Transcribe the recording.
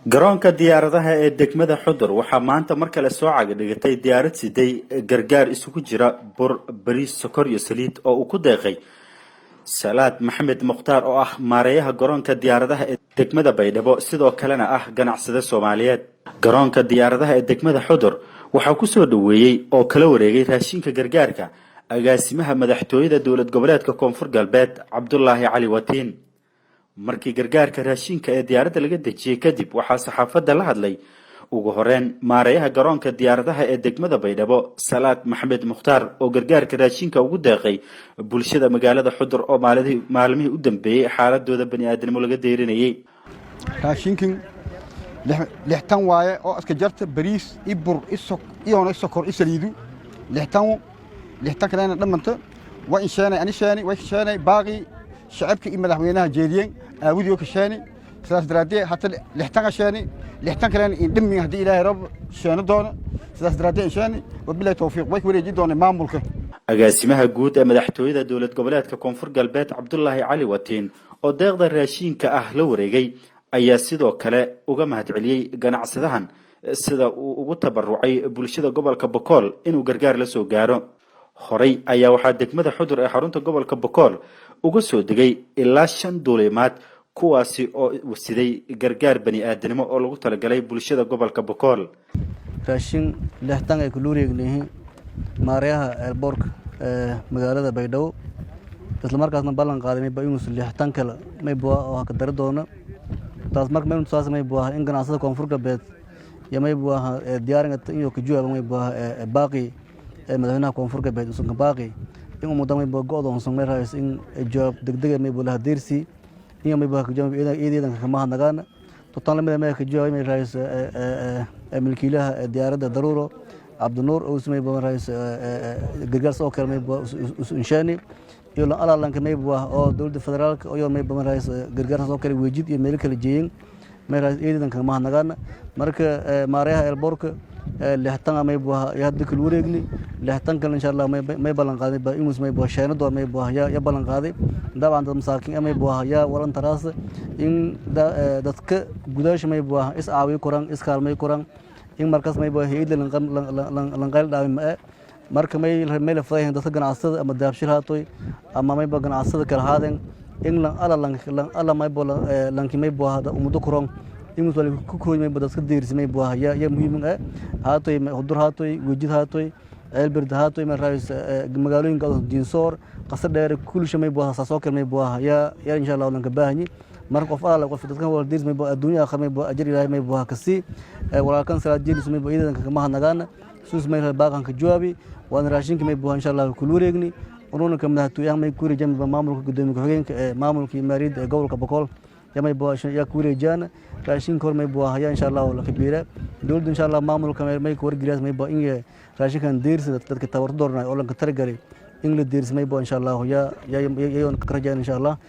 Garoonka diyaaradaha ee degmada Xudur waxaa maanta mar kale soo cagadhigatay diyaarad siday gargaar isugu jira bur, bariis, sokor iyo saliid oo uu ku deeqay Salaad Maxamed Mukhtaar, oo ah maareeyaha garoonka diyaaradaha ee degmada Baydhabo, sidoo kalena ah ganacsade Soomaaliyeed. Garoonka diyaaradaha ee degmada Xudur waxaa kusoo dhaweeyey oo kala wareegay raashinka gargaarka agaasimaha madaxtooyada Dowlad Goboleedka Koonfur Galbeed, Cabdulaahi Cali Watiin. Markii gargaarka raashinka ee diyaaradda laga dejiyey kadib, waxaa saxaafadda la hadlay ugu horeyn maareeyaha garoonka diyaaradaha ee degmada Baydhabo, Salaad Maxamed Mukhtaar, oo gargaarka raashinka ugu deeqay bulshada magaalada Xudur oo maalmihii u dambeeyey xaaladooda bani aadamnimo laga deyrinayay. Raashinkin 60 waaye oo iska jarta bariis i bur iyoona sokor i saliidu 60, 60 kalena dhamanta waa in sheenay ani sheenay way sheenay baaqi shacabka iyo madaxweynaha jeediyeen aawudii ka sheeni. Sidaas daraaddeed hata 60 sheeni, 60 kalena in dhimi haddii Ilaahay rab sheeno doono. Sidaas daraaddeed in sheeni. Wabillahi tawfiiq, way ku wareejin doonaa maamulka. Agaasimaha guud ee madaxtooyada Dowlad Goboleedka Koonfur Galbeed, Cabdulaahi Cali Watiin, oo deeqda raashiinka ah la wareegay, ayaa sidoo kale uga mahadceliyey ganacsadahan sida uu ugu tabarucay bulshada gobolka Bokool inuu gargaar la soo gaaro. Horey ayaa waxaa degmada Xudur ee xarunta gobolka Bokool uga soo degay ilaa shan duulimaad, kuwaasi oo siday gargaar bani aadanimo oo lagu talagalay bulshada gobolka Bokool. Raashin 60 ay kula wareegnayihiin maareeyaha airport-ka ee magaalada Baydhabo, isla markaasna ballan qaaday mayba inuus 60 kale mayba oo ka dari doono. Taas marka maynu saas mayba in ganacsada Koonfur Galbeed iyo mayba diyaaringa inuu ka jawaabo mayba baaqi ee madaxweynaha Koonfur Galbeed usan ka baaqi in ummadda mayba go'doonsan may raayis in jawaab degdeg mayba la hadeersi iyo mayba ka jawaab eedeedan kama hadnagaan totan lamid may ka jawaab may raayis milkiilaha diyaaradda Daruuro, Cabdinuur, oo mayba raayis gargaar soo kale mayba inshaani iyo alaalanka mayba oo dowladda federaalka oo mayba raayis gargaar soo kale Weejid iyo meelo kala jeeyeen may raayis eedeedan kama hadnagaan. Marka maareeyaha airport-ka 60 mayba ya hadda kala wareegni, 60 kale insha Allah may ballan qaaday ba inuu mayba sheeno doon mayba ya ballan qaaday. Dabcan dad masaakiin mayba ya walan taraas in dadka gudaasha mayba is caawiyo koraan, is kaalmay koraan, in markaas mayba hay'ad lan qayl dhaawin ma. Marka may la fadayn dadka ganacsada ama Dahabshiil haatoy ama mayba ganacsada kala haadeen in lan ala lan ala mayba lanki mayba umado koron inuu wali ku kooy mayba dadka deersi mayba ya muhiim ah haatoy, Xudur haatoy, Wejid haatoy, Ceelbird haatoy, ma raayis magaalooyinka Diinsoor, Qasar Dheer, kulisha mayba saasoo kale mayba ya insha Allah lanka baahanyi. Marka qof alla qof dadkan wal deers mayba adduunya aakhir mayba ajar Ilaahay mayba kasi walaalkan Salaad Jeelis mayba iidanka kama hadnagaan suus may baaqan ka jawaabi waan raashinka mayba insha Allah kula wareegni. Urunka madaxtooyaha may ku wareejiyaan maamulka, gudoomiye ku-xigeenka ee maamulka iyo maaliyadda ee gobolka Bokool ya may ya ku wareejiyaan raashinka hor may haya insha Allah la kabiira dowladda insha Allah maamulka may ku wargeliyaas may in raashinkan deersi dadka tabarto doornay oo lanka talagalay in la deersi may insha Allah ya ya ka rajaan insha Allah.